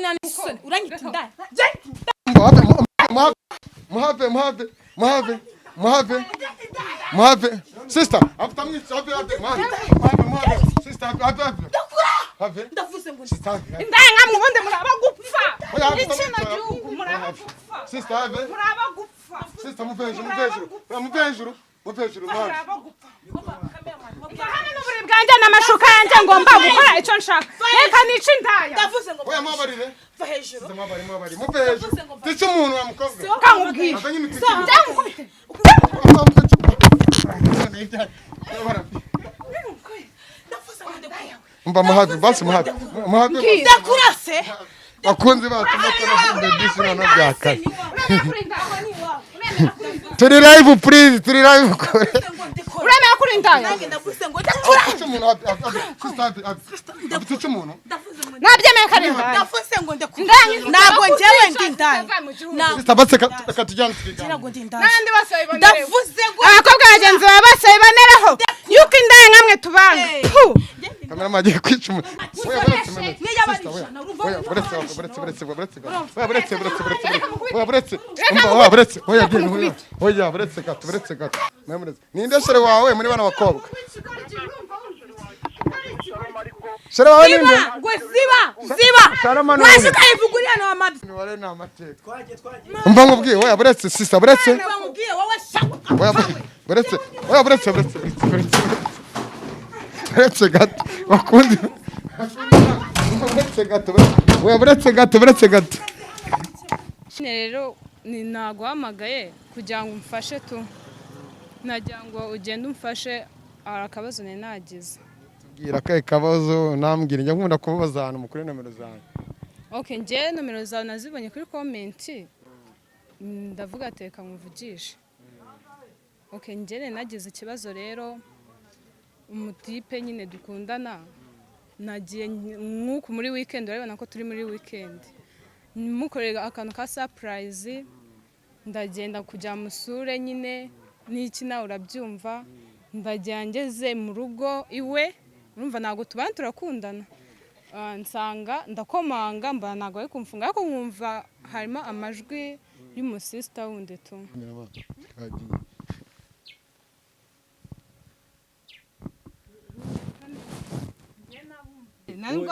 Nani uranyita indaya? Muhave, muhave, muhave, muhave, muhave, muhave. Sister, after me, have, have, muhave, muhave, muhave. Sister, have, have, have. Have. Ndavuze ngo Sister, have. Indaya nkamwe ubundi muraba gupfa. Oya, have. Ikino gihugu muraba gupfa. Sister, have. Muraba gupfa. Sister, muve hejuru, muve hejuru. Oya, muve hejuru, muve hejuru, muhave. Muraba gupfa. Hano n'uburiri bwanjye n'amashuka yanjye, ngomba gukora icyo nshaka. Reka nice indaya. Ndavuze ngo Oya, mubabarire. va hejuru. Sister, mubabarire, mubabarire. Muve hejuru. Tica umuntu wa mukobwa. Kankubwira. Azanye imiti. Byamukubite. Ndavuze ngo ndakura. Mba muhave, basi muhave. Muhave. Ndakurase. Bakunzi bacu, mukora byinshi noneho byakaze. Uremera kuri indaya? Turi live, please, turi live kure. Ngo ndikora. Uremera kuri indaya? Nanjye ndavuze ngo ndakura. Tica umuntu, have, have, have. Sister, have, have. Have, tica umuntu. Ndavuze ngo Nabyemeye ko ari indaya. ndavuze ngo ndakura. Indaya nk'izi Ntabwo njyewe ndi zitava indaya. mu gihugu. Ntabwo Sister, basi reka tujyane tukiganira. ntabwo ndi indaya. N'abandi bose babibonereho. Ndavuze ngo Abakobwa bagenzi bawe bose bibonereho yuko indaya nkamwe tubanga. Puh. Kameramani agiye kwica umuntu. Oya, buretse, buretse. Niyo yaba ari Sister, oya. ijana, urumva Oya, ko buretse, yaba ari buretse, ijana. buretse, buretse, buretse. Oya, buretse, buretse, buretse, buretse. Oya, buretse. Umva, oya, buretse. Oya, genda, oya. Oya, buretse gato, buretse gato. Mwe muretse. Ninde chéri wawe muri bano bakobwa? Chéri wawe ninde? Ziba ngo ziba ziba. Sharama ni Waje wowe. ukayivugurira na wamabi. Ni ni amateka. Umva nkubwiye, oya, buretse, sister, buretse. Umva nkubwiye wowe shawa. Oya, buretse. Oya, buretse, buretse, buretse, buretse. Buretse gato. Bakunzi. Buretse gato. Oya, buretse gato, buretse gato. Nyine rero ni naguhamagaye kugira ngo umfashe tu, nagira ngo ugende umfashe, hari akabazo nari nagize. Bwira akahe kabazo? Nambwira, njya nkunda kubabaza ahantu mukuri nomero zanjye. Ok, njyewe nomero zawe nazibonye kuri comment, ndavuga teka nkuvugishe. Ok, njyewe nari nagize ikibazo rero, umutipe nyine dukundana, nagiye nk'uku muri weekend, urabibona ko turi muri weekend, mukorera akantu ka surprise, ndagenda kujya musure nyine n'iki, nawe urabyumva. Ndagenda ngeze mu rugo iwe, urumva ntabwo tubana, turakundana. Nsanga ndakomanga, mbona ntabwo bari kumfunga, ariko nkumva harimo amajwi y'umusisita wundi tu. Twagiye.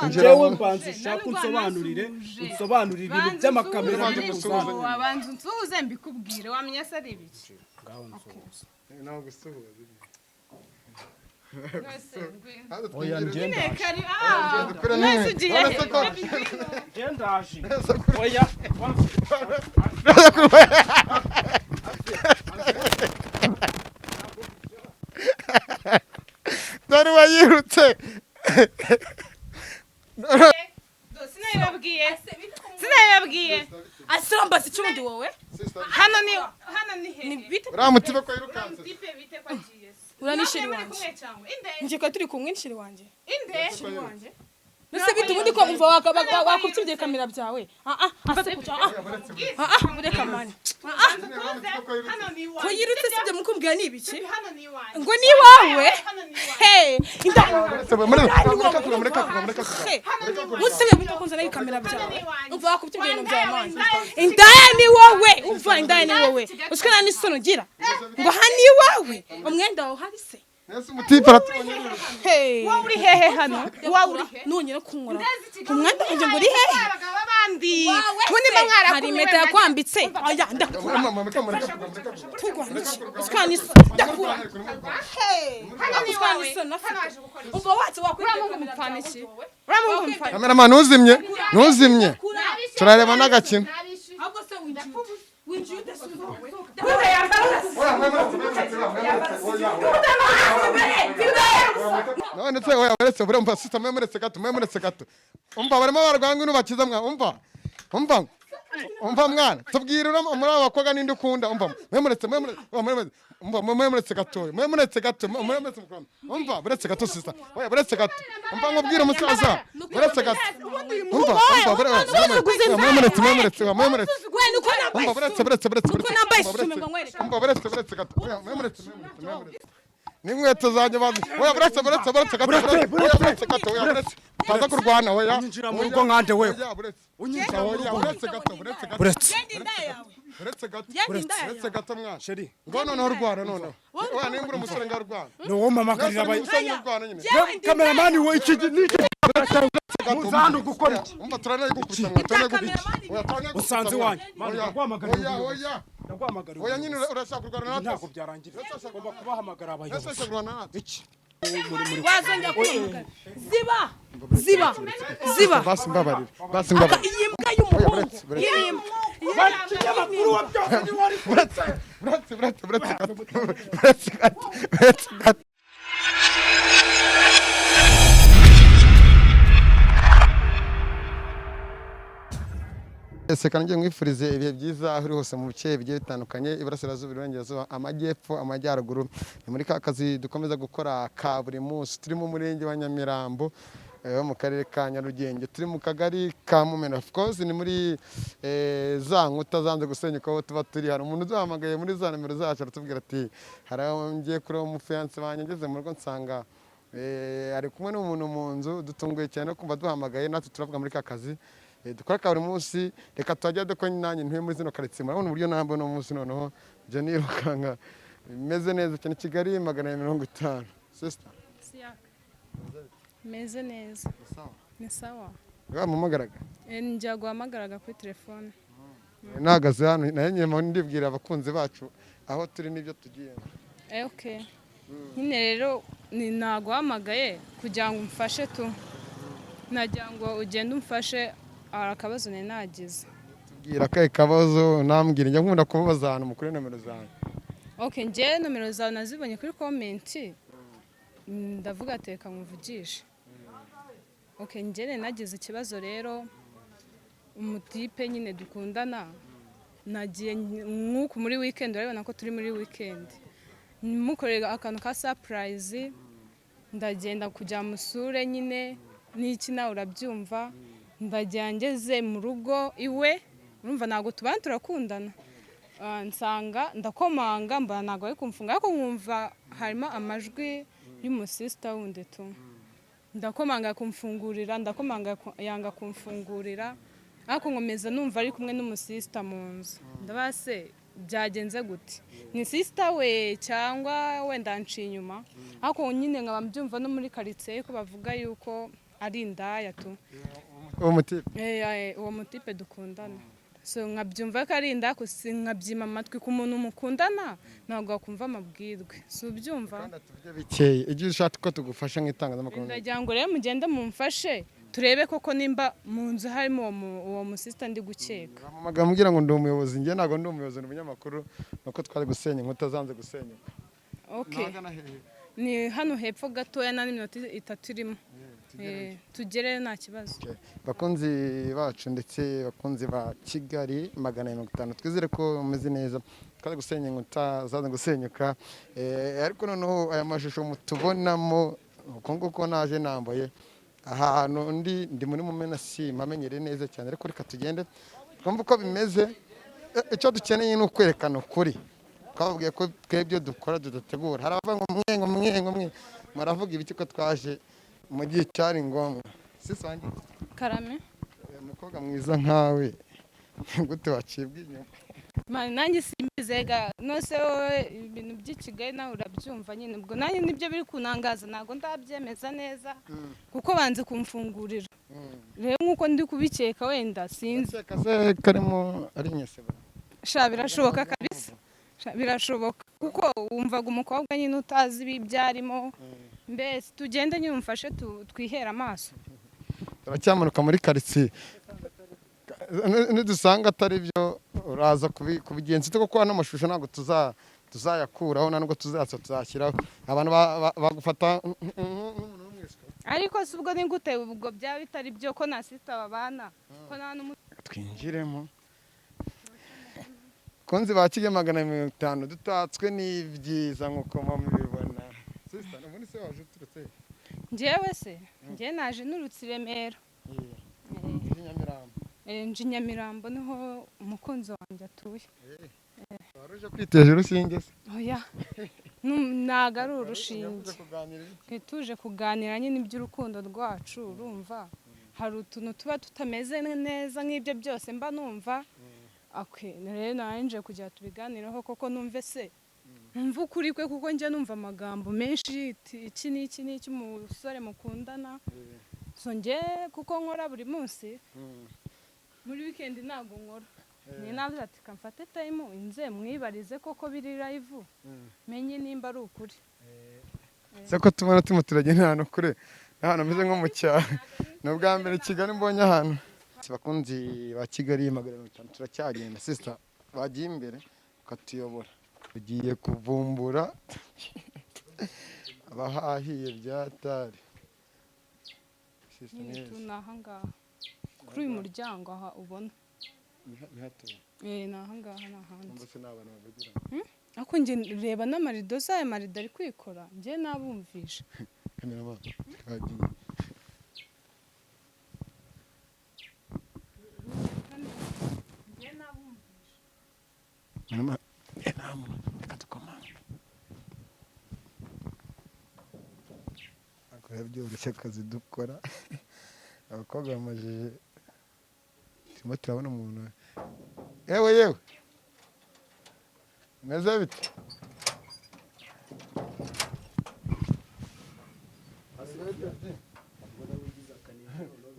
Njyewe mbanza ushaka unsobanurire ibintu by'amakamera Banza biri gusuhuza. kuza. Wabanza unsuhuze mbikubwire, wamenya se ari ibiki? Ngaho nsuhuza. Ntabwo gusuhuza. Oya, njye ndaje. Kari ah. Dukure. Mwese ugiye Uretse he? Njye ndaje, oya. Dore wayirutse. Sinabibabwiye, sinabibabwiye. Asirambaza icyundi wowe. Hano ni he? Ni bite? Uriya mutipe ko yirukanse. Tipe bite ko agiye se? Uranishiri Namwe muri wanjye. kumwe cyangwa inde? Njye ko turi kumwe nshiri wanjye. Inde? Nese bite ubundi ko umva wakubye kamera byawe? Ah ah, ase kuca ah. Ah ah, mureka mani. Hano ni iwanjye. Ko yirutse sibyo mukumbwira ni ibiki? Hano ni iwanjye. Ngo ni iwawe? Hano ni iwanjye. Hey, inda. Mureka kuva, mureka kuva, mureka kuva. Hey, musibye guhita kunzana ibikamera byawe. Umva wakubye ibintu byawe mani. Indaya ni wowe, umva, indaya ni wowe. Usiko nta n'isoni ugira. Ngo hano iwawe, umwenda wawe uhari se? Nese umutipe aratubonye. Hey. Wowe uri hehe hano? Wowe uri he? Nongera kunkora. Umwenda wanjye ngo uri hehe? Abagabo b'abandi. Wawe Ubundi se, mba mwarakumiwe. hari impeta yakwambitse. Aya, ndakura. Mureka, mureka kuva, mureka kuva. Turwana iki? Usiko nta n'isoni. Ndakura. Hey. Hano ni Usiko nta iwawe. n'isoni Hano waje gukora iki? Umva watse wakwibye Uramungu mupfana iki? Uramungu mupfana. Kameramani, ntuzimye, ntuzimye, turareba n'agakino. Ahubwo se winjiye ute? Winjiye ute se wowe? None se oya, buretse, burumva sister, mwe muretse gato, mwe muretse gato. Umva, barimo barwanga ino bakiza mwa. Umva, umva, umva mwana, tubwire muri aba bakobwa ninde ukunda? Umva, mwe muretse, mwe muretse, mwe muretse, umva, mwe muretse gato, mwe muretse gato, mwe muretse mukuru. Umva, buretse gato sister, oya, buretse gato. Umva nkubwire umusaza, buretse gato. Umva, umva, mwe muretse, mwe muretse, mwe muretse. We nuko nambaye Umva, buretse, buretse, buretse. Nuko nambaye Umva, isume ngo nkwereke. Umva, buretse, buretse gato. Oya, mwe muretse, mwe muretse, mwe muretse. N'inkweto zanjye bazi. Oya, buretse, buretse, buretse gato. Oya, buretse gato. Oya, buretse. Utaza kurwana, oya. Unyinjira mu rugo nkande wewe? Oya, buretse. Unyinjira mu Oya, rugo. buretse gato, buretse gato. Buretse. Genda inda yawe. Buretse gato. Genda inda yawe. Buretse gato, mwana. Chérie. Ngo noneho urwana noneho. Oya, nimba uri umusore ngo arwana. Ni wowe umpamagarira Mwese abayi. ni umusore urwana nyine. Yewe, ndi Cameraman we, iki ni iki? Muza hano gukora iki? Umva, turanayigukubita mwana, turanayigukubita. Oya, turanayigukubita, Usanze mwana. iwanjye. Mwana, Oya, ndaguhamagarira oya, ubuyobozi. oya. Ndaguhamagarira Oya nyine ubuyobozi. urashaka kurwana natwe. Ntabwo byarangira, ugomba kubahamagara abayobozi. Urashaka kurwana natwe. Iki muri Wazongera kumpamagara. Ziba, ziba, ziba. Basi mbabarira. Basi mbabarira. Iyi mbwa y'umuhungu. Buretse, buretse. Iyi mbwa. Kinyamakuru wa byose ni wari. Buretse, buretse, buretse, buretse gato. Buretse gato. Buretse gato. Ese kandi mwifurize ibihe byiza aho uri hose mu bice bigiye bitandukanye, iburasirazuba, iburengerazuba, amajyepfo, amajyaruguru. Ni muri ka kazi dukomeza gukora ka buri munsi. Turi mu murenge wa Nyamirambo, wo mu karere ka Nyarugenge, turi mu kagari ka Mumena. Of course ni muri za nkuta zanze gusenyuka aho tuba turi. Hari umuntu uduhamagaye muri za nomero zacu, aratubwira ati: "Hari aho ngiye kuri uwo mufiancé wanjye, ngeze mu rugo nsanga ari kumwe n'umuntu mu nzu." Dutunguye cyane no kumva duhamagaye, natwe turavuga muri ka kazi dukora ka buri munsi, reka tuhajya dukora. Nanjye ntuye muri zino karitsiye, murabona uburyo nambaye uno munsi. Noneho njya nirukanka bimeze neza cyane. Kigali 250, sister. Meze neza, ni sawa. Wampamagaraga? Njya guhamagaraga kuri telefone. Nahagaze hano nayo nyuma ndibwira abakunzi bacu aho turi n'ibyo tugiye. Okay, nyine rero ni naguhamagaye kugira ngo umfashe tu, nagira ngo ugende umfashe, hari akabazo nari nagize. Tubwira akahe kabazo, nambwira, njya nkunda kubabaza ahantu mukuri nomero zanjye. Okay, njye nomero zawe nazibonye kuri comment, ndavuga ati reka nkuvugishe. Okay, njye nari nagize ikibazo rero, umutipe nyine dukundana, nagiye nk'uku muri weekend, urabibona ko turi muri weekend, mukorera akantu ka surprise, ndagenda kujya musure nyine n'iki, nawe urabyumva. Ndagira ngeze mu rugo iwe, urumva ntabwo tubana, turakundana. Nsanga ndakomanga, mbona ntabwo bari kumfunga, ariko nkumva harimo amajwi y'umusisita wundi tu. Ndakomanga kumfungurira, ndakomanga yanga kumfungurira, ariko nkomeza numva ari kumwe n'umusisita mu nzu. Ndabase byagenze gute? Ni sister we cyangwa wenda nciye inyuma? Ariko nyine nkaba mbyumva no muri karitsiye ko bavuga yuko ari indaya tu. Uwo mutipe? Uwo mutipe dukundana. So nkabyumva ko ari indaya, gusa nkabyima amatwi. Ku muntu mukundana ntabwo wakumva amabwirwe, si ubyumva? Kandi tuvuge bikeye, igihe ushaka ko tugufasha nk'itangazamakuru. Ndagira ngo rero mugende mumfashe turebe koko nimba mu nzu harimo uwo musisita ndi gukeka. Amagambo ambwira ngo ndi umuyobozi, njye ntabwo ndi umuyobozi, ni umunyamakuru. Nuko twari gusenya inkuta zanze gusenyuka. Okay. Nahagana hehe? Ni hano hepfo gatoya, nta n'iminota 3 irimo. Tugereyo nta kibazo. Okay. Bakunzi bacu ndetse bakunzi ba Kigali 250, twizere ko mumeze neza. Twaje gusenya inkuta zaza gusenyuka, ariko noneho aya mashusho mutubonamo uko nguko naje nambaye ahantu ndi muri Mumena, si mpamenyere neza cyane, ariko reka tugende twumve uko bimeze. Icyo dukeneye ni ukwerekana ukuri. Twababwiye ko twebwe dukora tudategura. Hari abavuga ngo mwe, ngo mwe, ngo mwe muravuga ibiki, ko twaje mu gihe cyari ngombwa. Sisi wanjye. Karame. Umukobwa mwiza nkawe gute wacibwa inyuma? Mani, nanjye simbizega nose wowe ibintu by'i Kigali nawe urabyumva nyine. Ubwo nanjye nibyo biri kunangaza, ntabwo ndabyemeza neza kuko banze kumfungurira. Rero nk'uko ndi kubikeka, wenda sinzi. Ndakeka se karimo ari inyesebo? Sha, birashoboka kabisa. Sha, birashoboka kuko wumvaga umukobwa nyine utazi ibi byarimo. Mbese tugende nyine umfashe twihere amaso. Turacyamanuka muri karitsiye, nidusanga atari byo uraza kubigenza ute? Kuko ano mashusho ntabwo tuzayakuraho, nta nubwo tuzatsa tuzashyiraho abantu bagufata nk'umuntu w'umwiswa. Ariko si ubwo ni gute ubwo byaba bitari byo, ko na sister babana, ko nta n'umu Twinjiremo. Kunzi ba Kigali 250, dutatswe n'ibyiza nk'uko mubibona. Sister, ubundi se waje uturutse he? Njyewe se, njyewe naje nturutse i Remera. Iri Nyamirambo? Nje i Nyamirambo, niho umukunzi wanjye atuye. Wari uje kwiteje urushinge se? Oya. Ntago ari urushinge. Twe tuje kuganira nyine iby'urukundo rwacu, urumva hari utuntu tuba tutameze neza nk'ibyo byose mba numva. Okay, rero nanje kugira tubiganireho koko, numve se, numve ukuri kwe, kuko njya numva amagambo menshi, iki n'iki n'iki, umusore mukundana. So njye kuko nkora buri munsi, muri weekend ntabwo nkora, ni navuze ati kamfate time inze mwibarize koko biri live, menye nimba ari ukuri. Se ko tubona turimo turagenda ahantu kure, ahantu hameze nko mu cyaro? Ni ubwa mbere Kigali mbonye ahantu. Bakunzi ba Kigali 500, turacyagenda. Sister bagiye imbere ukatuyobora, tugiye kuvumbura abahahiye byatari. Sister, Nyine neza. Tu ni ahangaha kuri uyu muryango aha ubona. Ni hato. Eh, ni ahangaha, ni ahandi. Numva se ni abantu bavugira? Ariko njye reba n'amarido z'aya marido ari kwikora, njye nabumvisha. Cameraman, twagiye. Njye nabumvisha. Cameraman, nta muntu, reka dukomange. Ntabwo biba byoroshye akazi dukora. Abakobwa bamajije, turimo turabona umuntu. Yewe yewe, meze bite?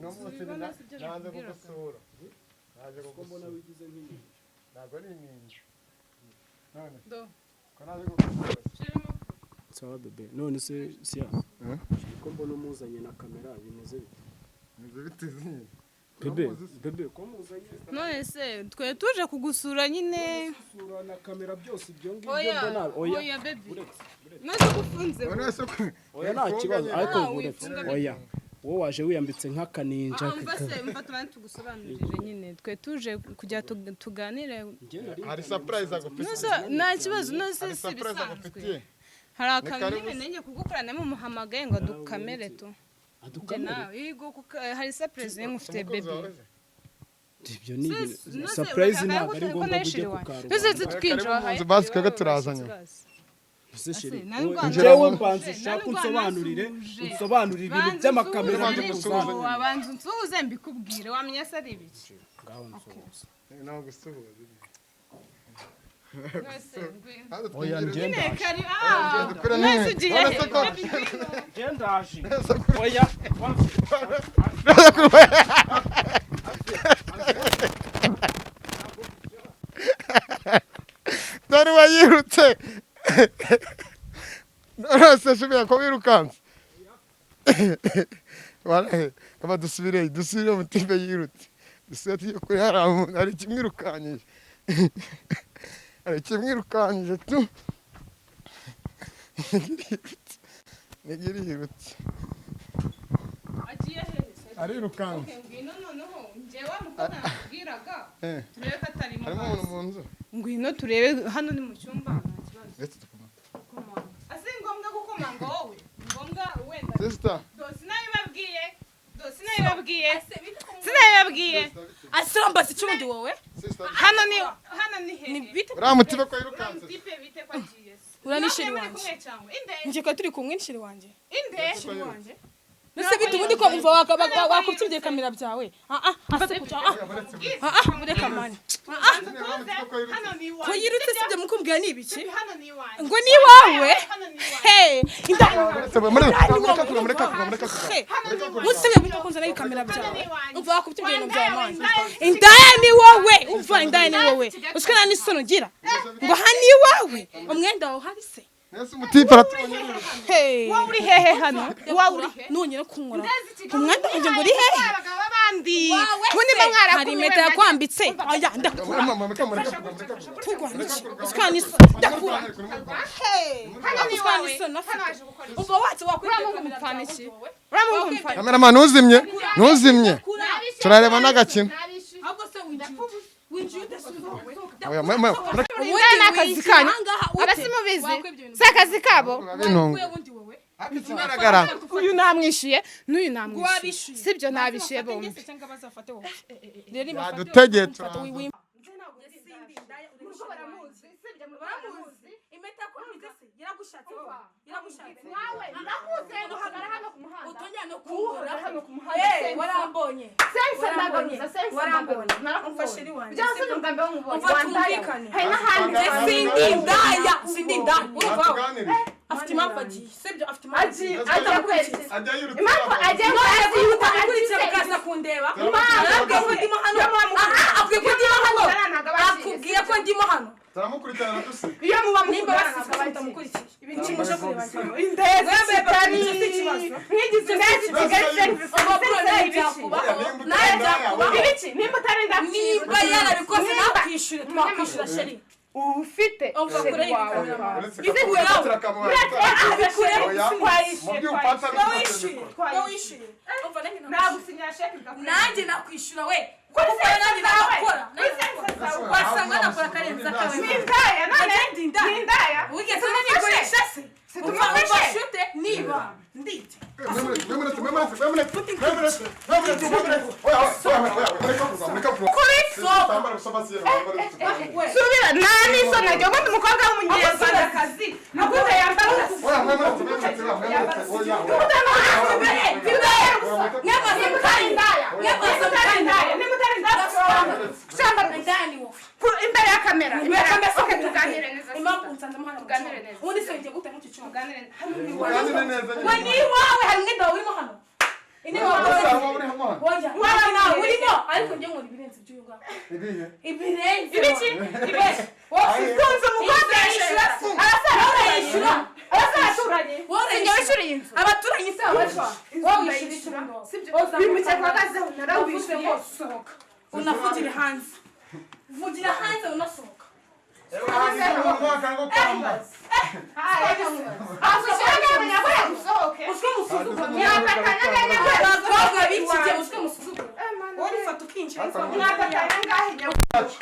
Nanze kugusura, naje kugusura. Ntabwo ari ininja none ko naje kugusura. Sawa bébé, none se siya Eh? ko mbona umuzanye na kamera, bimeze bite? Meze bite nyine? Bébé, bébé, ko muzanye None se twe tuje kugusura nyine. sura na kamera byose ibyo ngibyo? Oya. Mbona oya. Oya bébé. Uretse, uretse. None se ufunze? None se ko Oya, nta kibazo, ariko Ah, uretse. wifunga. Oya, wowe waje wiyambitse nk'akaninja. Ah, umva se, umva, tubanze tugusobanurire nyine, twe tuje kugira tuganire. Njye nari Hari surprise agufitiye. None se nta kibazo? None se Hari si surprise ibisanzwe? agufitiye. Hari akantu karibu nyine se. nanjye kugukora, namuhamagaye ngo dukamere tu njye Adukamere? nawe. Yego, kuko hari surprise ngufite, Umukunzi bébé. wawe se? Ibyo ni ibintu surprise, ntabwo ari ngombwa ujye ku karubanda. Tuze twinjira. Karibu mu nzu, basi twebwe turazanye. Ese chéri, Nari wowe- rwanda- njyewe mbanza Nari ushaka rwanda unsobanurire, nasuhuje. unsobanurire ibintu by'amakamera Banza biri musuhuze. kuza. Wabanza unsuhuze mbikubwire, wamenya se ari ibiki? Ngaho nsuhuza. Nawe gusuhuza. None ngwino. Haza Oya, twinjire. njye ndaje. Kari, ah, Dukure none nini? ugiye None he? se ko- Bébé, ngwino. Njye ndaje, oya. Dore wayirutse. None se shubira ko wirukanse? Kama dusubire, dusubire, umutimbe yirutse. Dusubire tujye kuri hariya muntu, hari ikimwirukanyije. Hari ikimwirukanyije tu. Nigirirutse. Nigirirutse. Agiye he se? Arirukanse. Okay, ngwino noneho njyewe wa mukobwa nakubwiraga, Eh. turebe ko atarimo Harimo umuntu hasi. mu nzu. Ngwino turebe, hano ni mu cyumba, nta kibazo. Ndetse tukoma. Komanga. Ase ngombwa gukomanga wowe? Ngombwa wenda. Sister. Do sinabibabwiye, do sinabibabwiye, sinabibabwiye. Asirambaza icyundi wowe. Sister. Hano ni Ni hehe? bite? Uriya mutibe ko yirukanse. Uriya mutipe bite ko agiye se? Uriya ni chéri Namwe muri wanjye. kumwe cyangwa inde? Njye ko turi kumwe, ni chéri wanjye. Inde? Nese bite ubundi ko umva wakubye kamera byawe? Ah ah, ase kuca, ah ah ah, ureka mani. Hano ni iwanjye. Ko yirutse sibyo mukumbwira ni ibiki? Hano ni iwanjye. Ngo ni iwawe? Hano ni iwanjye. Hey, inda. Mureka kuva, mureka kuva, mureka kuva. Hey, musebe bita kunza nayo kamera byawe. Umva wakubye ibintu byawe mani. Indaya ni wowe, umva, indaya ni wowe. Usiko nta n'isoni ugira. Ngo hani iwawe? Umwenda wawe uhari se? Nese umutipe aratubonye yiruka. Hey. Wowe uri hehe hano? Wowe uri he? Nongera kunkora. Umwenda wanjye ngo uri hehe? Abagabo b'abandi. Wawe Ngo niba se, hari mwarakumiwe impeta yakwambitse. Oya, ndakura. Mureka, mureka kuva, mureka kuva. Tugwa iki? Usiko nta n'isoni. Ndakura. Hano ni Usiko nta iwawe. n'isoni Hano afite. waje gukora iki? Umva watse wakwibye Uriya kamera mupfana byawe iki? wowe. Uriya muhungu mupfana. Cameraman, ntuzimye, ntuzimye. Turareba n'agakino. Ahubwo se winjiye ute? Winjiye ute se wowe? Oya, mureka Ubundi ni akazi kanyu. Ahangaha ute? Abasimubizi. Wakwibye ibintu Si akazi kabo. bintunga. Wakuye bundi wowe? Ikigaragara. Uyu namwishyuye n'uyu namwishyuye. Wabishyuye. Sibyo, nabishyuye Bazafate bombi. ngese cyangwa bazafate wowe. Rero nibafate wowe, Yadutegetse. mfata wiwi. Iragushatse. Nawe ndakuze guhagara hano ku muhanda. Utongera no kunkora. Hano ku muhanda. Eh, warambonye. Sense ndagaruza, sense Warambonye. ndagaruza. Umfashe iri wanjye. Byose ni ubwa mbere nkubonye. Umva tumvikane. Hari n'ahandi. Njye sindi indaya, sindi indaya. Urumva? Batuganirije. Afite impamvu agiye. Sibyo, afite impamvu. Agiye Agiye agiye kwerekeza. Ajya yirutse. Impamvu agiye None kwerekeza guhita ukurikira ukaza kundeba. Arabwiye ko ndimo hano. Aha, akubwiye ko ndimo hano. Akubwiye ko ndimo hano. Turamukurikirana dusiga. Iyo muba Nimba mukundana basize ntabwo abagiye. mutamukurikiye. Ibintu muje kureba njyewe. Indaya Wewe, z'i icyo si Kigali. ikibazo. Mwigize indaya z'i Kigali serivisi. Ubwo bro, nawe Ibiki. byakubaho. Nimba Nawe utari indaya, byakubaho. wowe. Ibiki. Nimba utari indaya. Nimba yarabikoze nakwishyure, twakwishyura sheri. Ufite Umva kure sheri wawe. y'ibikamera. Uretse Ikuraho. kamufatira Abikureho. Oya. Mu byo ufata Wowe wishyuye. Wowe wishyuye. Umva nanjye nakwishyura. Nagusinyira sheke bikakwereka. Nanjye nakwishyura we. Kuri Kuko nanjye sense zawe. nakora. Kuri sense zawe. Wasanga nakora akarenze akawe. Ni indaya none. Agenda indaya. Ni indaya. Wigeze unanikoresha se? Umva Tumufashe. umva shute niba ndibye. Subira nta n'isoni agira ubundi umukobwa w'umunyarwandakazi nagute yambara imbere ya kamera imbere ya kamera okay, tuganire neza. Impamvu unsanzemo hano Tuganire neza. ubundi se ngiye gute nk'iki cyuma? Tuganire neza. Hano ni We ni iwawe hari umwenda wawe urimo hano. Intebe wakoze. Oya, wowe nawe urimo ariko njye nkora ibirenze iby'uyu ngaho. Ibirenze. Ibiki? Ibiki. Wowe ukunze umukobwa Yishyura se. arasara Yishyura. arasara aturanye. Wowe Sinjye wishyuriye inzu. Abaturanyi se babasha. Wowe wishyura icyumba. Sibyo. Bimuke mpagazeho Navuze narawishyuye. ngo sohoka. Unavugire hanze. Vugira hanze unasohoka. Usohoke. Uswe musuzugura. Mwafatanya ngahe? Abakobwa b'iki gihe uswe musuzugura. Wowe urifata ukinjira. Mwafatanya ngahe nyabugogo?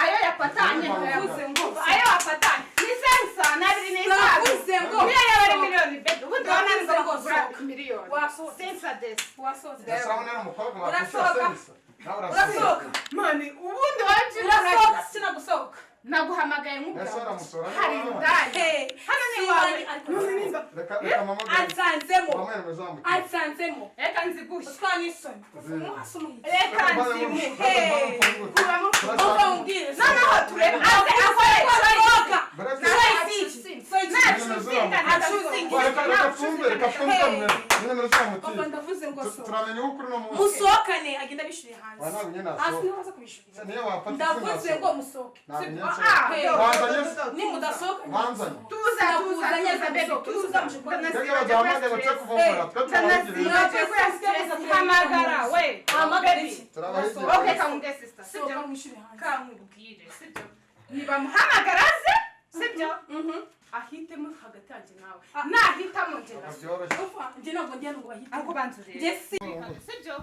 Ayo yapatanye ntayavuze ngo ayo wafatanye ni sensa n'abiri n'itanu. Navuze ngo niyo yaba ari miliyoni bebe ubundi Navuze wananiza ngo kugura sohoka. miliyoni. Wasohotse. Sensa desi. Wasohotse. Urasohoka. Urasohoka. Mani ubundi wabyina. Urasohoka sinagusohoka. Naguhamagaye nk'ubwawe. Uramusora. Hari indaya. Hey, Hano ni si iwawe. iwanjye, ariko ansanzemo. Ansanzemo. Reka nziguhe. Utwa n'isoni. Umuhasi umuhitse. Reka nzimuhe. Kuramo. Umva umbwire. Noneho turebe. Aze akore. Sohoka. Papa ndavuze ngo sohoka. Turamenya ukuri no munsi. Musohokane agenda abishyuriye hanze. Wa, ntabwo njye nasohoka. Hasi niho baza kubishyurira. Niyo wafata Ndavuze ngo musohoke. Ntabwo njye Ah, nsohoka. Wanzanye se? Nimudasohoka Wanzanye. Tuza tuza tuza bebe tuza. Twebwe baduhamagaye bace kuvumbura. Twe turabahigira. Hamagara we. Hamagara iki? Turabahigira. Okay, kamubwire sister. Sibyo? Sohoka mwishyure hanze. Kamubwire, sibyo? Nibamuhamagara aze, sibyo? Ahitemo hagati yanjye nawe. Nahitamo njye Ntabwo nawe. byoroshye. Umva, njye ntabwo njya ngo bahite. Ariko banza urebe. Njye si Sibyo?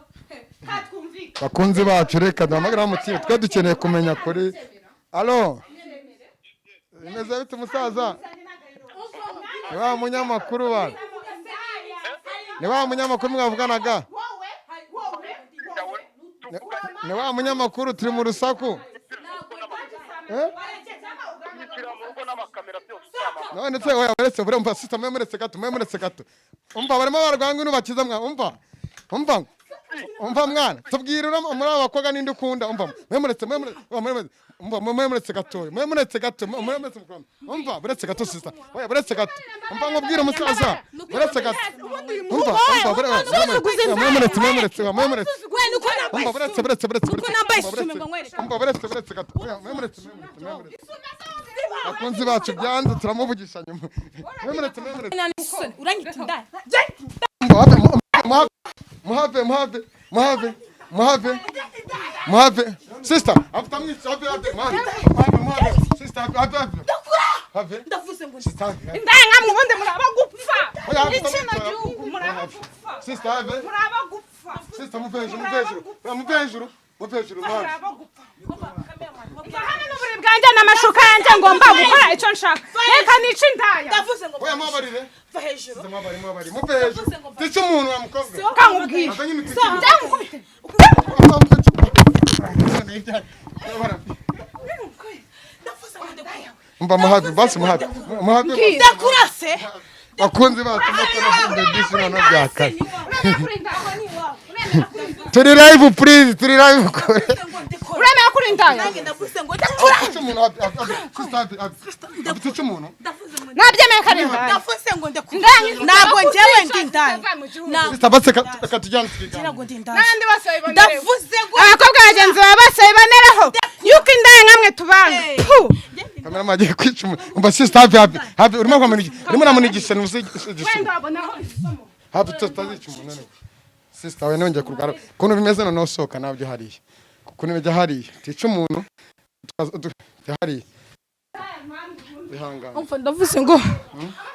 Katwumvikane. Bakunzi bacu reka duhamagare mutibe twe dukeneye kumenya kuri alo bimeze bite umusaza ni wa munyamakuru wa ni wa munyamakuru mwavuganaga ni wa munyamakuru turi mu rusaku Eh? None se oya uretse bure umva sister mwe muretse gato mwe muretse gato umva barimo barwanga ino bakiza mwa umva umva umva mwana tubwire muri aba bakobwa ninde ukunda umva mwe muretse mwe muretse mwe muretse umva mwe muretse gato mwe muretse gato mwe muretse umva buretse gato sister oya buretse gato umva nkubwire umusaza buretse gato umva umva mwe muretse mwe muretse mwe muretse we nuko nambaye umva buretse buretse buretse Nuko nambaye isume ngo nkwereke. umva buretse buretse gato oya mwe muretse mwe muretse mwe muretse bakunzi bacu byanze turamuvugisha nyuma mwe muretse mwe muretse Isoni, uranyita indaya. Muhave, muhave, muhave, muhave, muhave, muhave. Sister, after me, have, have, muhave, muhave, muhave. Sister, have, have, have. Have. Ndavuze ngo Sister, have. have. Indaya nkamwe ubundi muraba gupfa. Oya, have, Ikino have. gihugu muraba gupfa. Sister, have. Muraba gupfa. Sister, muve hejuru, muve hejuru. Oya, muve hejuru, muve hejuru, muhave. Muraba gupfa. Hano n'uburiri bwanjye n'amashuka yanjye ngomba gukora icyo nshaka. Reka nice indaya. ndavuze ngo Oya, muhabarire. va hejuru. Sister, muhabarire, muhabarire. Muve hejuru. Tica umuntu wa mukobwa. Kamubwire. Azanye imiti. Byamukubite. Ndavuze ngo ndakura. Umva muhave, basi muhave. Muhave. Ndakurase. Bakunzi bacu, muko nafunze byinshi noneho byakaze. Uremera kuri indaya? Turi live, please, turi live kure. Uremera kuri indaya? Nanjye ndavuze ngo ndakura. Afite umuntu, sister, afite umuntu. Ndavuze ngo Nabyemeye ko ari indaya. Ndavuze ngo ndakura. Indaya nk'izi Ntabwo njyewe ndi zitava indaya. mu gihugu. Ntabwo Sister, batse reka tujyane tukiganira. ntabwo ndi indaya. N'abandi bose babibonereho. Ndavuze ngo Abakobwa bagenzi bawe bose babibonereho yuko indaya nkamwe tubanga. Puh! Kamera agiye kwica umuntu. Umva sister, hafi hafi hafi, urimo kwamunigisha, urimo uramunigisha nusigisha. Wenda wabonaho isomo. Hafi tutazica umuntu none. Sister, we nongeye kurwara ukuntu bimeze noneho, sohoka nabyo hariya, ukuntu bijya hariya tica umuntu jya hariya, ihangane. Umva, ndavuze ngo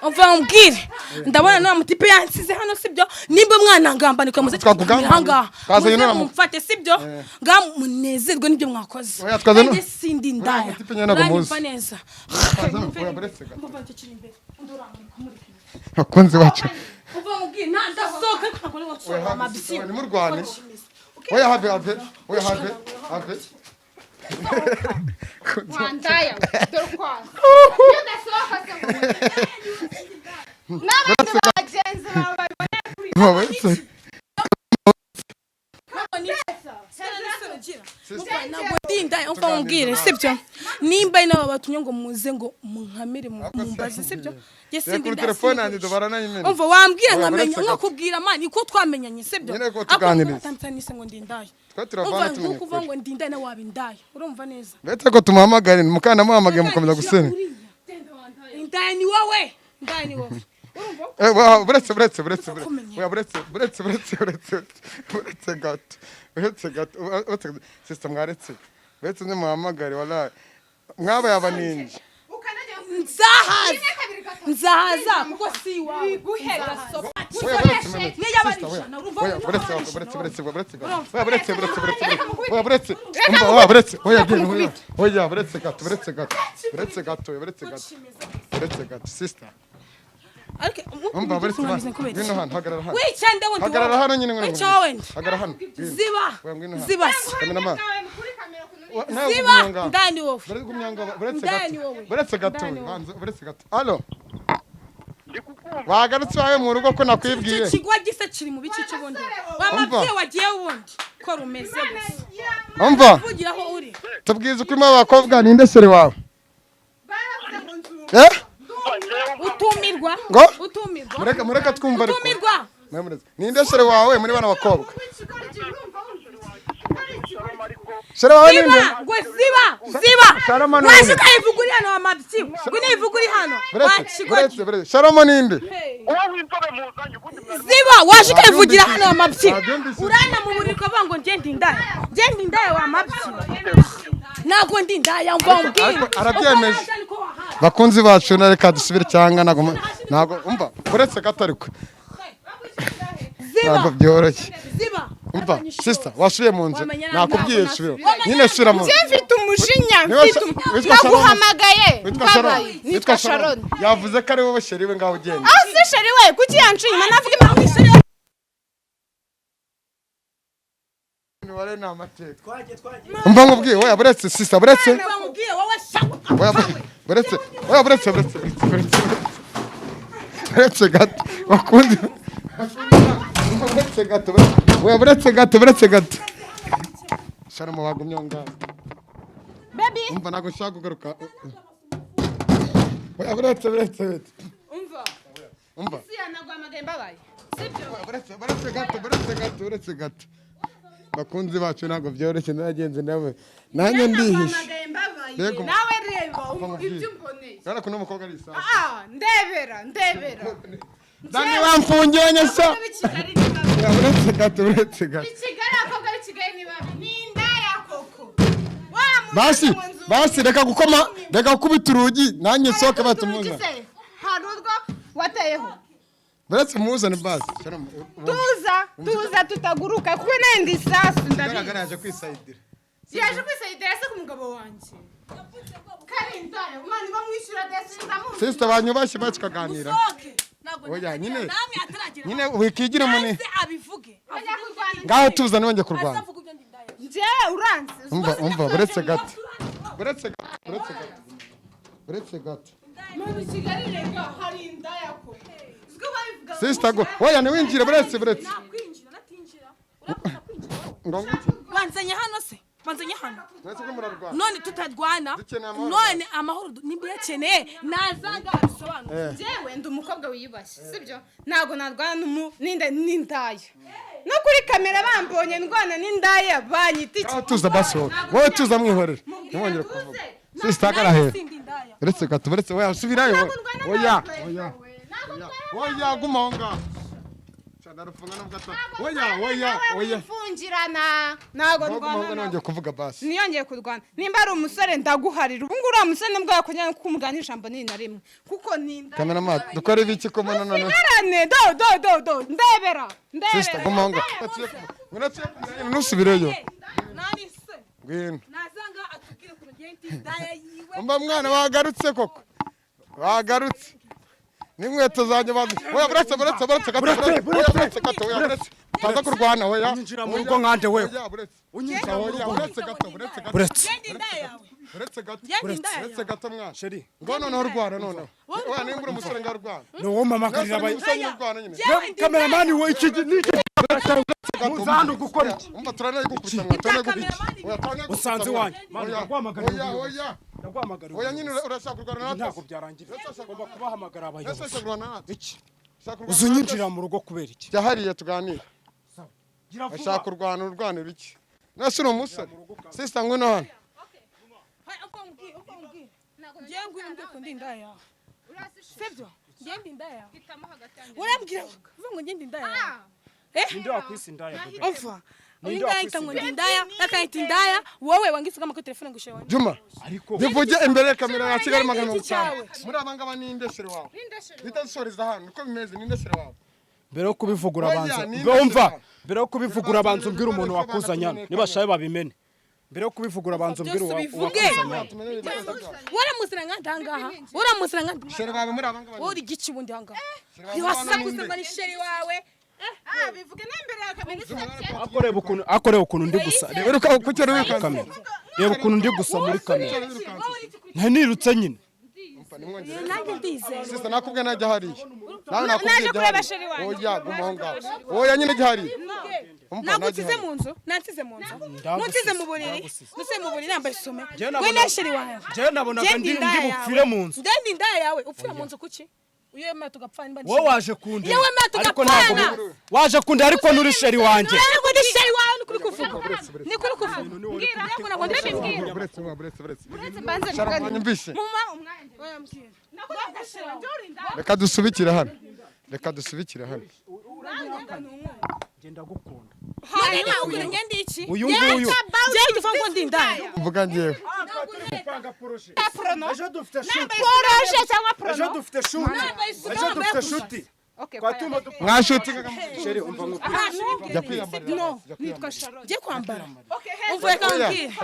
umva mbwire, ndabona nta mutipe yansize hano, sibyo? Nimba mwana ngambanirwa muze Twakugambanira. ahangaha. Twazanye Muze mumfate, sibyo? Nga munezerwe n'ibyo mwakoze. Oya, twazanye Nanjye sindi indaya. Mutipe nyine ntabwo muzi. Uranyumva neza? Oya, buretse gato. Umva, icyo kiri imbere. Undi uramurika, umurika. Bakunzi bacu. Umva mbwire, nta ndasohoka ariko ntabwo ari Oya, wasohoka hafi amabisi. oya, nimurwane. Oya, have have, oya, have have. Wandaya dore ukwaza iyo udasohoka se ngo n'abandi bagenzi bawe babibonere kuri Buretse. Ntabwo ndi indaya. Umva mubwire, sibyo? Nimba ari nabo batumye ngo muze ngo munkamire, mumbaze, sibyo? Njye sindi Kuri indaya, telefone yanjye sinigurisha. dubarana nyine. Umva, wambwira Oya, nkamenya buretse gato. nkakubwira mani ko twamenyanye, sibyo? Nyine ko Ariko tuganiriza. utamtanise ngo ndi indaya. Twe turavana Umva, tumenya nkuko uvuga ukuri. ngo ndi indaya, nawe waba indaya, urumva neza? Uretse ko tumuhamagare, mukanamuhamagaye mukomeza gusenya. Indaya ni wowe, indaya ni wowe. Eh, buretse buretse buretse buretse. Kumenya. Oya, buretse buretse buretse buretse buretse gato, buretse gato, buretse gato. Sister, mwaretse, buretse nimuhamagare, wallahi mwabaye abaninji. Nzahaza, nzahaza kuko si iwawe. Oya, buretse meme. Niyo yaba ari Sister, oya. ijana, urumva Oya, ko buretse ari buretse ijana. buretse buretse gato. Oya, buretse buretse buretse buretse. Oya, buretse. Umva, oya, buretse, oya, genda, oya, oya, buretse gato, buretse gato, buretse gato, buretse gato, buretse gato, sister. Ariko Umva, buretse mwabize kubera ngwino hano, hagarara hano. Wicande wundi. Hagarara hano nyine, ngwino. Wica wenda. Hagarara hano, ngwino. Ziba. Oya, ngwino hano. Ziba se. Cameraman. Nawe Ziba. gumya ngaho. Indaya ni wowe. Buretse gumya ngaho, buretse Indaya gato. ni wowe. Buretse gato, Indaya ni wowe. banza, buretse gato. Allo. Wagarutse iwawe mu rugo ko nakwibwiye. Icyo kigwa gisa kiri mu bice cy'ubundi wamabyeyi wagiye wundi ko rumeze gusa. Umva, Vugira aho uri. tubwize uko urimo abakobwa, ninde chéri wawe? Eh? Utumirwa. Ngo? Utumirwa. Mureka mureka twumva ariko. Utumirwa. Mureka. Ninde chéri wawe muri bana bakobwa? Chéri wawe ninde? Ziba ngo ziba ziba. Sharama ni Waje wowe. ukayivuga uri hano wamabyi ngo niyivuga uri hano. Buretse, Wakigwa. buretse, buretse. Sharama ninde? Ziba, waje ukayivugira hano wamabyi. Wabyumvise. Urana mu buriri ukavuga ngo njye ndi indaya, njye ndi indaya wamabyi. Ntabwo ndi indaya, mva umbwire. Ariko arabyemeje. Bakunzi bacu, na reka dusubire cyangwa ntago umva, buretse gato ariko. Ziba. Ntabwo byoroshye. Ziba. Umva, sister, wasubiye mu nzu. Wamenya Nakubwiye ntabwo subira. nasubiye. Nyine subira mu nzu. Mfite umujinya. Niba Mfite witwa Sharon? naguhamagaye Witwa Sharon. mbabaye. Nitwa Sharon. Yavuze ko ari wowe chéri we, ngaho ugenda. Aho si chéri we? Kuki yanciye inyuma? Navuga impamvu chéri we. Imibare ni amateka. Umva nkubwiye, oya, buretse sister, buretse. Mva nkubwire wowe shawa. Oya, buretse, oya, buretse buretse buretse buretse buretse gato, bakunzi, buretse gato, oya, buretse gato, buretse gato. Sharon, wagumye aho ngaho. Baby. Umva, ntabwo nshaka kugaruka. Oya, buretse buretse buretse. Umva. Umva. Si yanaguhamagaye mbabaye, sibyo? Buretse, buretse gato, buretse gato, buretse gato. Bakunzi bacu, ntabwo byoroshye, naragenze nawe nanjye ndihishe. Naguhamagaye mbabaye. Mbega Nawe reba nkubwire. ibyo umboneye. Urabona ko uno mukobwa ari isasu. Ah, ndebera, ndebera. Dani wamfungiranye sa. Abakobwa b'i Kigali ni babi. Oya, buretse gato, buretse gato. I Kigali, abakobwa b'i Kigali ni babi, ni indaya koko. Wa muntu Basi mu nzu. basi, reka gukoma, reka gukubita urugi, nanjye nsohoke batumuza. Urugi se hari urwo wateyeho? Buretse muzane basi. Shalom, Tuza, tuza tutaguruka kuko nenda isasu ndabizi. Igaragara yaje kwisayidira. Yaje kwisayidira se ku mugabo wanjye kari indaya? Umwana bamwishyura desi ndamuzi. Sister, banyubashye bakaganira. Usohoke. Ntabwo Oya, nyine. namwe ataragera. Nyine wikigira muni. Aze abivuge. Bajya kurwana. Ngaho tuza nongeye kurwana. Azavuga ibyo ndi indaya. Njyewe uranzi. Umva, umva, buretse gato, buretse gato, buretse gato, buretse gato. Mu Kigali rega hari indaya koko. Sister go. Oya, ntiwinjire, buretse, buretse. Nakwinjira natinjira, urakoza kwinjira wowe. Ngo ngwiki? Banzanye hano se, banzanye hano. Mwese ko murarwana. None tutarwana. Dukeneye amahoro. None amahoro nimba uyakeneye nazanga abisobanure. Njyewe ndi umukobwa wiyubashye, sibyo? Ntabwo narwana n'indaya. No kuri kamera bambonye ndwana n'indaya banyita iki? Aho tuza basi, wowe. Wowe tuza, mwihorere. Ntimwongere kuvuga. Sister, hagarara hera. Sindi indaya. Uretse gato, uretse, oya, subirayo. Ntabwo ndwana Oya, nawe. oya. Ntabwo ndwana. Oya, guma aho ngaho. Cyane arafunga nubwo Oya, oya, oya. Mfungirana ntabwo Guma aho ngaho. ndwana nawe. Nongeye kuvuga basi. Niyongeye kurwana, nimba ari umusore ndaguharira. Ubu ngubu uriya musore nibwo yakongera kumugana ijambo ni na rimwe, kuko ni indaya. Cameraman, dukore ibiki ko mbona none? Sigarane do do do do, ndebera. Sister, Ndebera. guma aho ngaho. Uretse ntusubireyo. Nani se? Ngwino. Nazanga atubwire ukuntu ngenda indaya yiwe. Umva mwana, wagarutse koko. Wagarutse. N'inkweto zanjye bazi. Oya, buretse, buretse, buretse gato. Buretse, Oya, buretse gato, oya, buretse. Utaza kurwana, oya. Unyinjira mu rugo nkande wewe? Oya, buretse. Unyinjira mu Oya, rugo? buretse gato, buretse gato. Buretse. Ngenda indaya yawe. Buretse gato. Ngenda indaya Buretse yawe. gato, mwana. Chérie. Ngo noneho urwana noneho. Oya, nimba uri umusore ngo arwana. Ni wowe mpamagarira Umusore urwana nyine. Njyewe ndi Cameraman we, iki ni iki? Muza hano gukora iki? Umva, turanayigukubita mwana, turanayigukubita. Oya, turanayigukubita, Usanze mwana. iwanjye. Mwana, Oya, ndaguhamagarira oya, ubuyobozi. oya. Ndaguhamagara Oya nyine, ubuyobozi. urashaka kurwana natwe? Ntabwo byarangira, ugomba kubahamagara abayobozi. Urashaka kurwana natwe? Iki? Ushaka kurwana Uza natwe? unyinjira mu rugo kubera iki? Jya hariya tuganire. Gira vuba. Ashaka kurwana, urwanira iki? Nase uri umusore? Sister, ngwino hano. Uko umbwiye, ngiye, ngwino umbwire ukuntu ndi indaya yawe, sibyo? Ngiye, ndi indaya yawe? Urambwira uvuga ngo ngiye ndi indaya yawe? Ninde wakwisa indaya, bébé? Umva, uyu Ninde nguyu ahita ngo wakwisa? ndi indaya, akahita indaya wowe wangise kuri telefone ngo ushe wanjye. Juma, Ariko bivuge imbere ya kamera ya Kigali magana Iki mirongo itanu. cyawe. Muri aba ngaba ninde chéri wawe? Hita dusoreza hano, niko bimeze, ninde chéri wawe? Mbere yo kubivugura Oya, abanza ninde umva. se? Mbere yo kubivugura abanza umbwira umuntu wakuzanye hano. Niba babimene, mbere yo kubivugura abanza umbwira Byose ubivuge. uwakuzanye hano. Tumenye ibibazo byawe. Waramuzira nka ndangaha, uramuzira nka Chéri wawe muri aba ngaba wowe ninde? uri igici ubundi ahangaha. Chéri wawe muri aba Ntiwasakuze ninde? ngo ni chéri wawe. Bivuge n'imbere ya kamera isebye. Akoreba ukuntu ndi gusa, reba. Wiruka kuki? Wirukanse? Kamera, reba ukuntu ndi gusa muri kamera. Ntirutse nyine. Umva, nimwongere. Nanjye ndizera. Sister, nakubwiye najya hariya. Nawe nakubwiye Naje jya kureba hariya. Chéri wanjye. Oya, guma aho ngaho. Oya nyine, jya hariya. Umva, Ntabwo najya usize hariya. mu nzu, nansize mu nzu, Ndagusize, nunsize mu buriri, ndagusize. nunsize mu buriri nambaye isume. Njyewe We nabonaga- na chéri wawe. Njyewe nabonaga Ngende ndi indaya ndi yawe. bupfire mu nzu. Ngende indaya yawe, upfira mu nzu kuki? Iyo wemera tugapfana nimba ndi Wowe chéri. waje kundeba. Iyo wemera Ariko ntabwo tugapfana. waje kundeba, ariko nturi chéri wanjye. Ntabwo ndi chéri wawe, ni kuri kuvuga, ni kuri kuvuga. Mbwira, ntabwo ndabimbwira. Buretse, buretse, buretse. Uretse mbanze Shara, mvugane. mwanyumvise? Muma umwanya. Oya, mbwira. Nakubwiye chéri wanjye uri indaya. Reka dusubikire hano. Reka dusubikire hano. Ngenda gukunda. None nawe ugira ngende iki? Uyu nguyu. Njyewe ujya uvuga ngo ndi indaya. Mvuga njyewe. Prono. Ejo dufite shoot. Projet cyangwa Ejo prono. dufite shoot. Nambaye isume, Ejo wambaye dufite gusa. shoot. Okay. Twatuma Mwashuti. Chéri, umva nkubwire. Jya kwiyambarira. No, Jya nitwa kwiyambarira. Charlotte. Njye kwambara. Okay, heza. Umva, reka Oya. mbwire.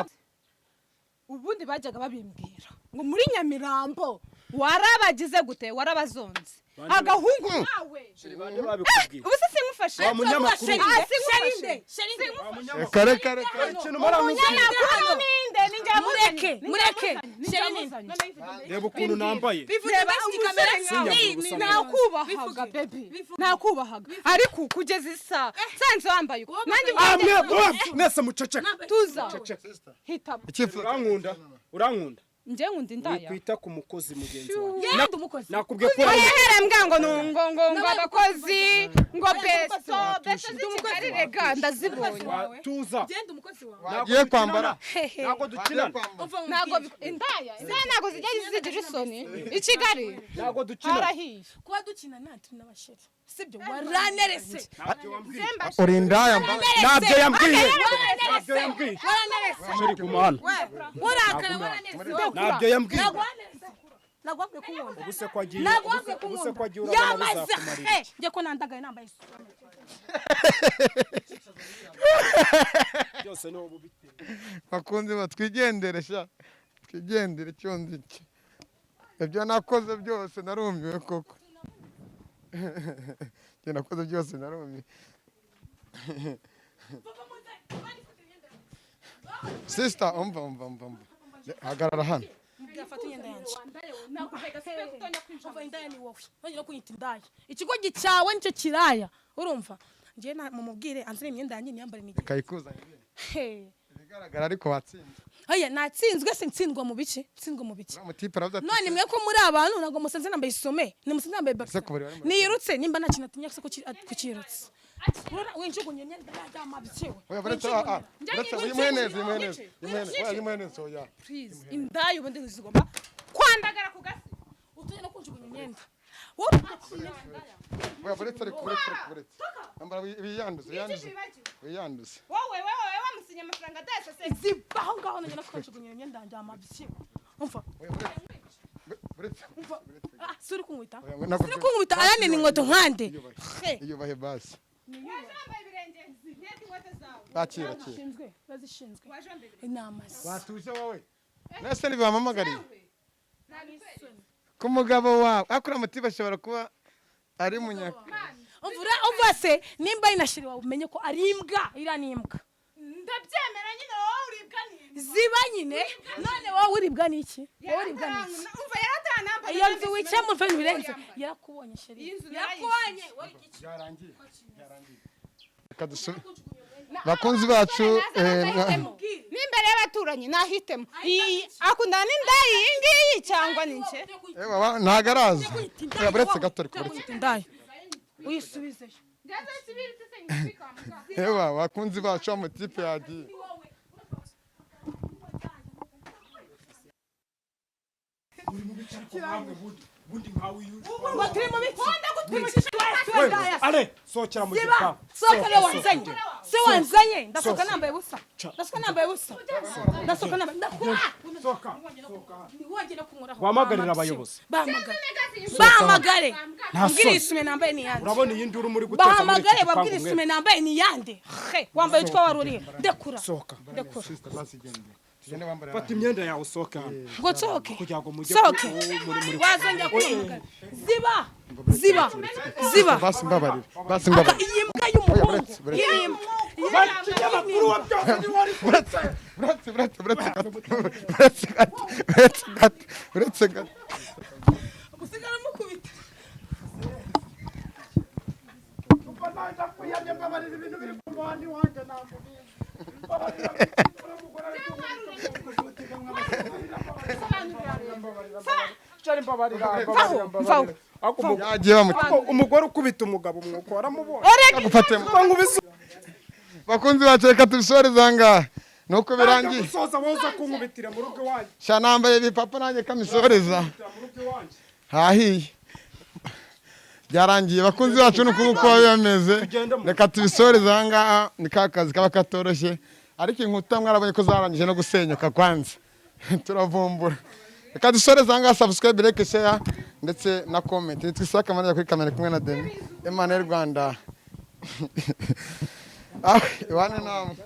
Ubundi bajyaga babimbwira ngo muri Nyamirambo warabagize gute, warabazonze agahungu nawe. Bande babikubwiye? Ubu se sinkufashe? Wa munyamakuru. Ah, sinkufashe. Chéri nde? Reka, reka, reka. Ikintu muramubwira. Umunyamakuru ninde? Ninjye Mureke, wamuzanye. mureke. Ninjye Chéri ninde? wamuzanye. Reba ukuntu nambaye. Bivuge Reba basi umusore kamera. nkawe. Sinyabura ubusa. Nakubahaga baby, nakubahaga, ariko kugeza isaha nsanze wambaye uko nanjye Ah, ubwanjye. mwese muceceke. Tuza, hitamo. Icyifuzo. Urankunda, urankunda? Njye nkunda indaya. Wikwita ku mukozi mugenzi wawe. Ngende umukozi. Nakubwiye ko Oya, mbwa ngo ngo ngo ngo abakozi ngo besto besto z'i Kigali rega ndazibonye. Tuza. Ngende umukozi wawe. Wagiye kwambara. Ntabwo dukinana. Ntabwo indaya, indaya ntabwo zijya zigira isoni i Kigali. Ntabwo dukinana. Harahiye. Kuba dukina nta turi n'abasheri, sibyo? Waranerese. Ntabyo wambwiye. Uri indaya mba. Ntabyo yambwiye. Ntabyo yambwiye. Waranerese. Chéri, guma hano. Urakara, waranerese. Ntabyo yambwiye. Ntabwo wabwiye kunkunda. Ubuse ko agiye. Ntabwo wabwiye Ubuse ko agiye, kunkunda. urabona Yamaze bizakumarira. he njye ko nandagaye nambaye isume. Byose ni wowe ubiteye. Bakunzi ba, twigendere sha, twigendere. Icyo nzi cyo, ibyo nakoze byose narumiwe koko. Ibyo nakoze byose narumiwe. Sister, umva, umva, umva, umva, hagarara hano. Mubwira afate imyenda yanjye. Umva, indaya ni wowe, nongera kunyita indaya, ikigo cyawe nicyo kiraya, urumva? Njye mumubwire anzane imyenda yanjye niyambare nigende. Kayikuzanire. Hey. Ibigaragara ariko watsinze. Oya, natsinzwe se? Ntsindwa mu biki? Ntsindwa mu biki? Uriya mutipe aravuze ati None mwe ko muri abantu, ntabwo musanze nambaye isume, nimusanze nambaye Ese boxer. ku buriri bari mu- Nirutse nimba nta kintu atinya se kukirutse. Urora winjugunye imyenda yamabyiwe. Oya, buretse, buretse, uyimuhe neza, uyimuhe neza, uyimuhe neza, oya, uyimuhe neza, oya. Please, indaya ubundi zigomba kwandagara ku gasi. Utuye no kunjugunya imyenda wowe. Oya, buretse ariko, buretse ariko, buretse. Ambara wiyanduze, wiyanduze, wiyanduze. Wowe, wowe wamusinye amafaranga adahise. Ziba aho ngaho, nongera kunjugunya imyenda yanjye yamabyiwe, umva. Oya, buretse, buretse. Umva, si uri kunkubita? Oya, ntabwo Si uri kunkubita? Ayane ni inkweto nkande. Iyubahe. He. Iyubahe basi. Waje wambaye ibirenge, ntiyate inkweto zawe. Akira, akira. Zishinzwe, bazishinzwe Waje wambaye ibirenge. Inama ze. Watuje wowe? Nese ntibampamagariye Nabikwereka. Ku mugabo wawe ariko uriya mutipe ashobora kuba ari munyaka. Umva, umva se, nimba ari na chéri wawe, umenye ko ari imbwa, iriya ni imbwa. Ndabyemera nyine, wowe uribwa n'iki? Ziba nyine. None wowe uribwa n'iki? Wowe uribwa n'iki? Umva, yaratanambaye. Iyo nzu wicayemo, umva ibintu birenze, yarakubonye chéri. Iyi nzu. Yarakubonye wowe iki? Byarangiye, byarangiye. Reka dusubire, bakunzi bacu, N'imbere y'abaturanyi nahitemo iyi akundana n'indaya iyi ngiyi cyangwa ni njye. Ntago araza. Oya, buretse gato ariko, buretse. Kwita indaya, uyisubizeyo. Ewa, bakunzi bacu, wa mutipe yagiye. Ubundi nkawe iyo Ngo turi mu biki? Turi mu biki? Ale, sohokera mu Ziba. gipangu. Sohoka. Niwe wanzanye, si wanzanye? Ndasohoka nambaye ubusa, ndasohoka nambaye ubusa, ndasohoka nambaye, ndakura. Sohoka. Ntiwongere kunkoraho. Wahamagarira abayobozi. Bahamagare, bahamagare. Nta Mbwira, soni. isume nambaye ni iyande? Urabona iyi nduru muri guteza muri iki Bahamagare, gipangu babwire mwe? isume nambaye ni iyande? He, wambaye utwo wari urihe? Ndekura. Sohoka. Ndekura. Sister, basi gende, tugende, wambare. Fata imyenda yawe usohoke hano. Ngo nsohoke? Kugira ngo mujye Sohoke. muri Wazongera kumpamagara. Ziba, ziba, ziba. Basi mbabarira, basi Aka mbabarira. iyi mbwa y'umuhungu. Buretse, buretse. Iyi mbwa. Ikinyamakuru wa byose ni wari. Buretse, buretse, buretse, buretse gato, buretse gato, buretse gato, buretse gato. Usigara mukubita. Ndakwiyamye, mbabarira, ibintu biri ku muhanda iwanjye ntabwo bizi. Mbabarira, umugore ari Cari, mbabarira, mbabarira, mbabarira. Ariko Yagiye bamuti. Umugore ukubita umugabo umwuko waramubonye? Agufatemo. Ko nkubise. Bakunzi bacu, reka tubisoreze aha ngaha, nuko birangiye. Gusoza, wowe uza kunkubitira mu rugo iwanjye. Sha, nambaye ibipapa nanjye kamisoreza. Mu rugo iwanjye. Hahiye, byarangiye. Bakunzi bacu, ni uku nguku biba bimeze. Reka tubisoreze aha ngaha. Ni ka kazi kaba katoroshye, ariko inkuta mwarabonye ko zarangije no gusenyuka, kwanza turavumbura. Reka dusoreze aha ngaha. Subscribe, like, share ndetse na comment. Nitwa Isaka Manira, kuri kamera kumwe na Deni Emmanuel Rwanda. Ah, ibane namwe.